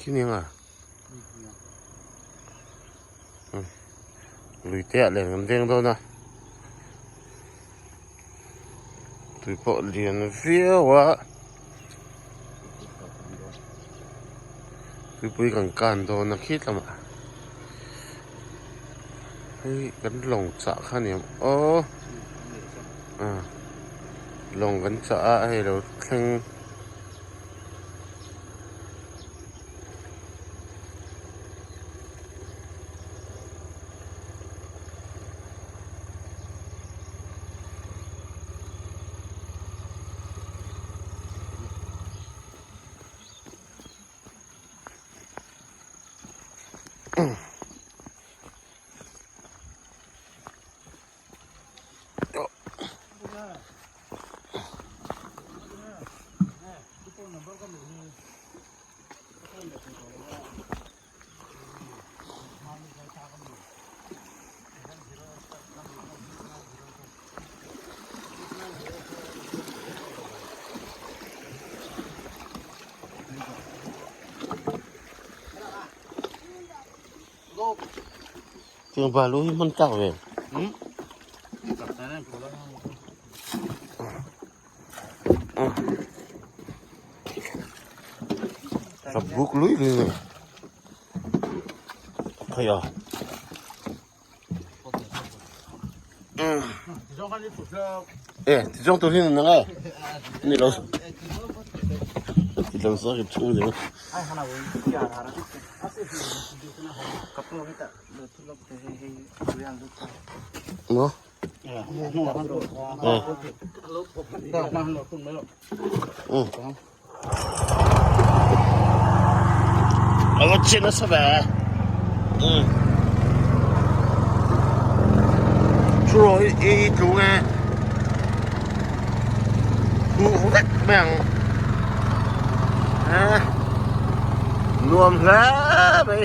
Khi ni anga lui te ah len kan veng dawn a tui pawh lian viau a tuipui kan kan dawn a khi lamah hei kan lawng chah kha ni ang aw lawng kan chah a hei lo thleng. Tiang balu hi hman tlak ve. Ka buk lui lui mai. Phei a. E, ti zawng tur hi nang e. Ni lo. Ti lo sa ki thu ni. Mo. A va chin nasa ve. Thu rawh i i tlu nge. Huh vek mai ang. Nuam hle mai.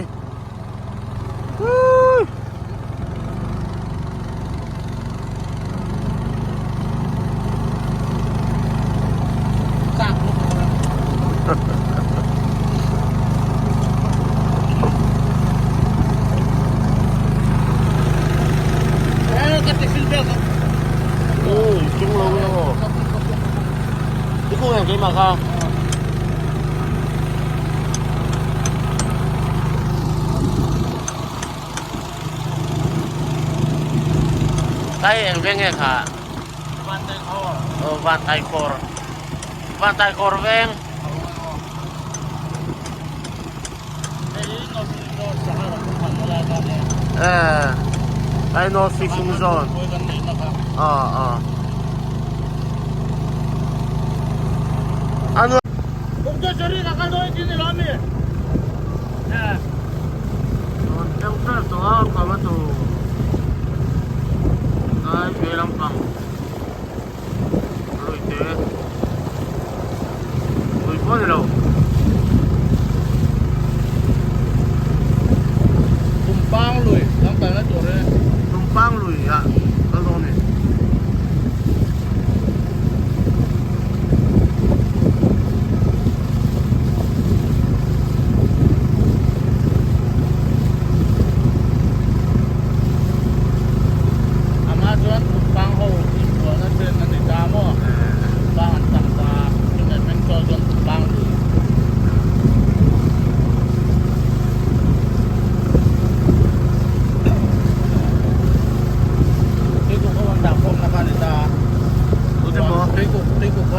Kai eng veng nge kha? Van Tai Khawr. Van Tai Khawr veng. Eh, I know fishing zone. Ah, ah. Ano? Tumpang lui kan kalna tur hi. Tumpang lui ah kal dawn ni. Amah chuan Tumpang ho inbualna chen a ni ta maw? Tumpang an tam ta, chumi hming chaw chuan Tumpang lui. Tuikuk ho an dah khawmna kha a ni ta a. Tuikuk, tuikuk ho.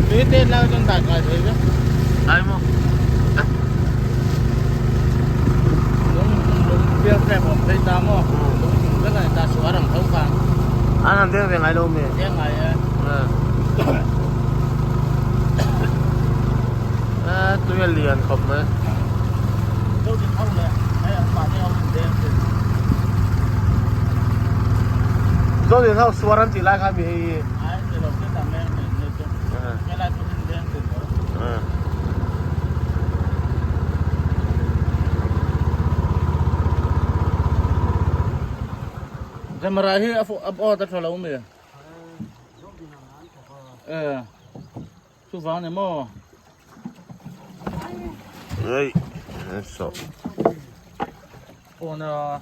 Tui tet lai chuan dai kai thei vek. Dai maw? Lung lung pial hrep awm phei ta maw? Lung chung vek a ni ta suar ang tho khan. An han deng ve ngai lo mi? Deng ngai e. Tui a lian khawp mai. Zawnin ho suar an tih lai kha mi hei hi. Camera hi a aw ta tha lo mi. Eh. Chuvang ni maw? Ei, so. Phone a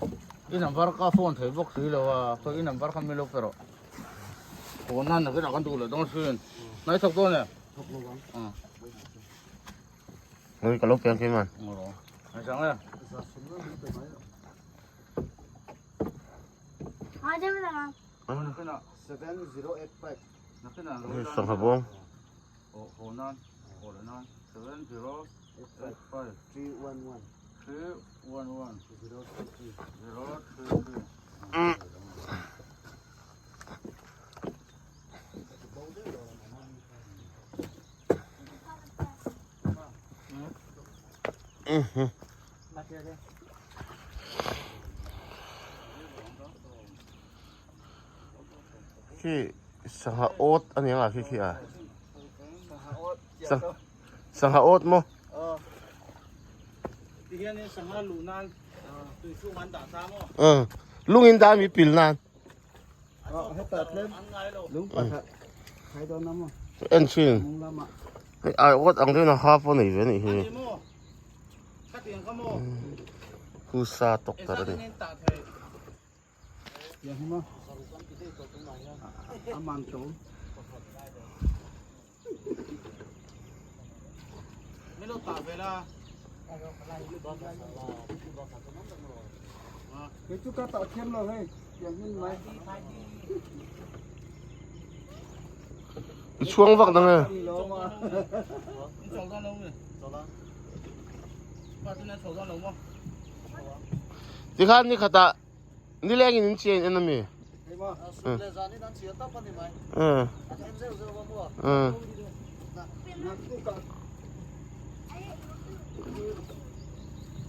i number ka phone thei bawk si lo a, khawi i number kha mi lo pe rawh. Phone nan nakin ah kan duh leh dawn thin. Nai thawk dawn e? Thawk lo ang. Oi, ka lo pe ang kei man. Nai sang e. Sangha bawng. Khi sangha awt a ni ang a khi khi a sangha awt maw lung in dah mi pil nan en thin hei ai awt ang deuhin a ha pawh nei ve a nih hi husa tawktar a ni. I chhuang vak dang e. Tikhan ni khatah nileng in in chian en ami.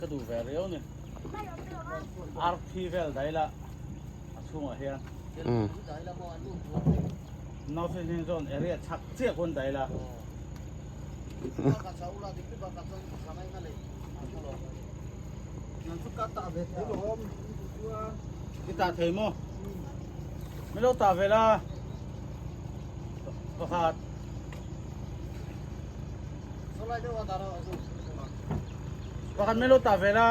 Ka duh ve riau ni. Arthi vel dai la a chhungah hian. North East Zone area chhak chiah khawn dai la. I tah thei maw? Mi lo tah ve la. Pakhat. Pakhat mi lo tah ve la.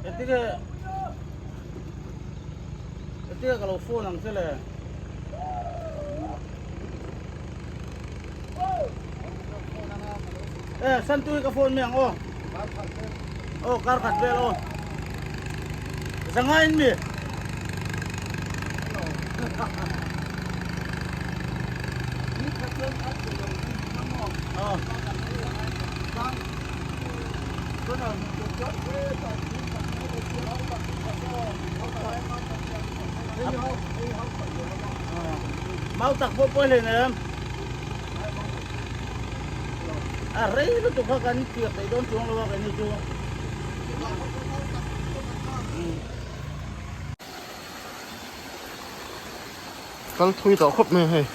Engtin Engtin ka lo phone ang che le. Eh, Santu hi ka phone mai ang aw. Aw, kar khat vel aw. Zanga in mi. Aw. Mau tak pawh pawi hle em? A rei lutuk kha kan piak thei dawn chuang lo a keini chu. Kal thui tawh khawp mai hei.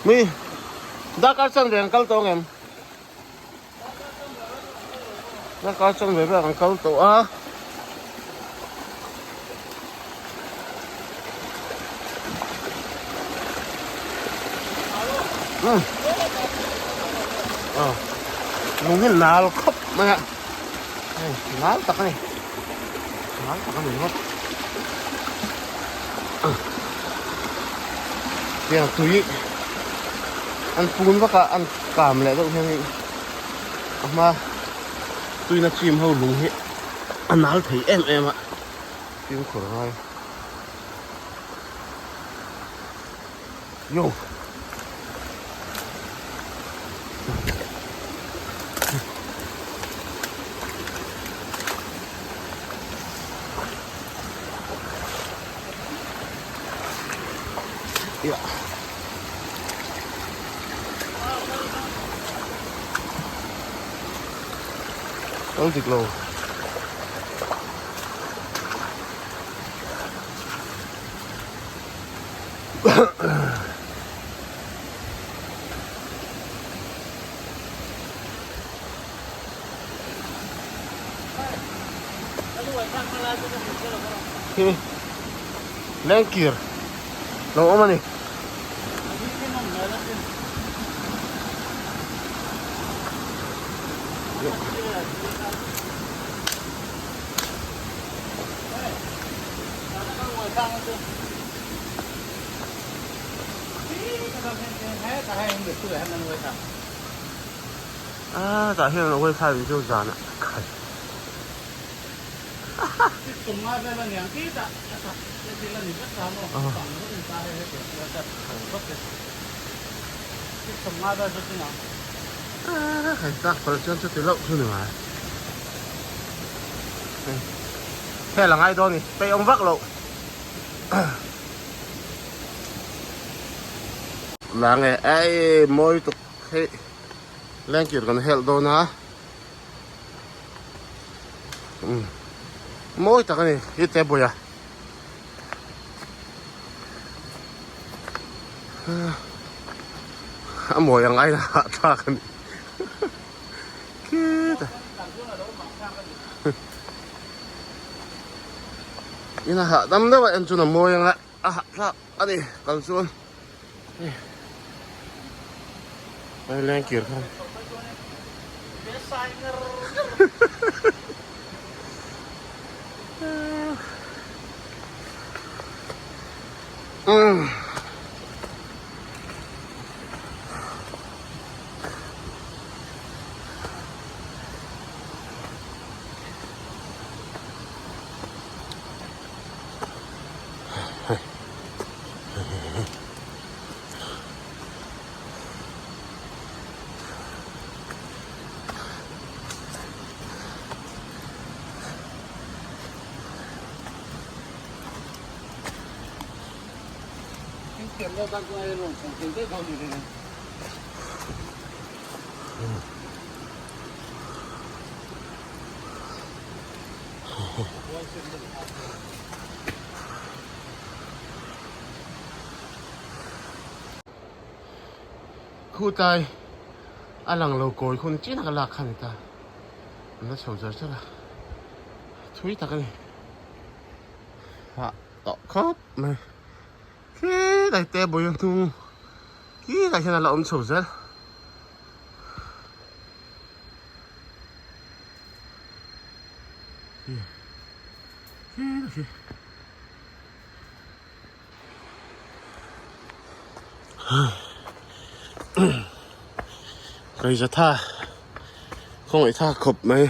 Mi dakar chan ve an kal tawh ngem? Dakar chan ve vel an kal tawh a. Lung hi nal khawp mai a. Hei nal tak a ni. Nal tak a ni ngawt. Tiang tui an pun vak a an kam leh deuh hian a hma tuina chim ho lung hi a nal thei em em a fimkhur ngai. Yo. Yeah. Kal dik lo. Khi lengkir lo awm a ni. A tah hian an uaithla in chu zan ah khat a hei tak pal chuan chuti loh chu ni mai hel a ngai dawn ni peih awm vak loh. Lang e ei mawi tuk hei lengkir kan helh dawn a um mawi tak a ni hi te bawih a a mawi ang aina hahthlak a ni khitah ina hahdam deuh a en chuan a mawi ang a a hahthlak a ni kal chuan hei lengkir khan umm. Khutlai a lang lo kawi khun chin a lak kha ni ta an la chho char char a thui tak a ni hah tawh khawp mai khilai table a hnung khilai hian a la awm chho zel. Kaizatha khawngaih tha khawp mai.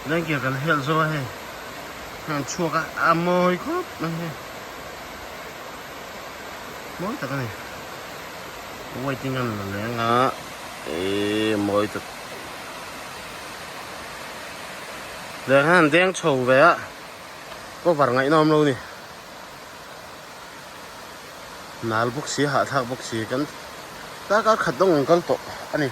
Lengkir kan helh zawk a hei an chhuak a a mawi khawp mai hei mawi tak a ni waiting an la leng a ehh mawi tak leng hian an deng chho ve a cover ngaihnawm lo ni nal bawk si hahthlak bawk si kan darkar khat dawng an kal tawh a ni.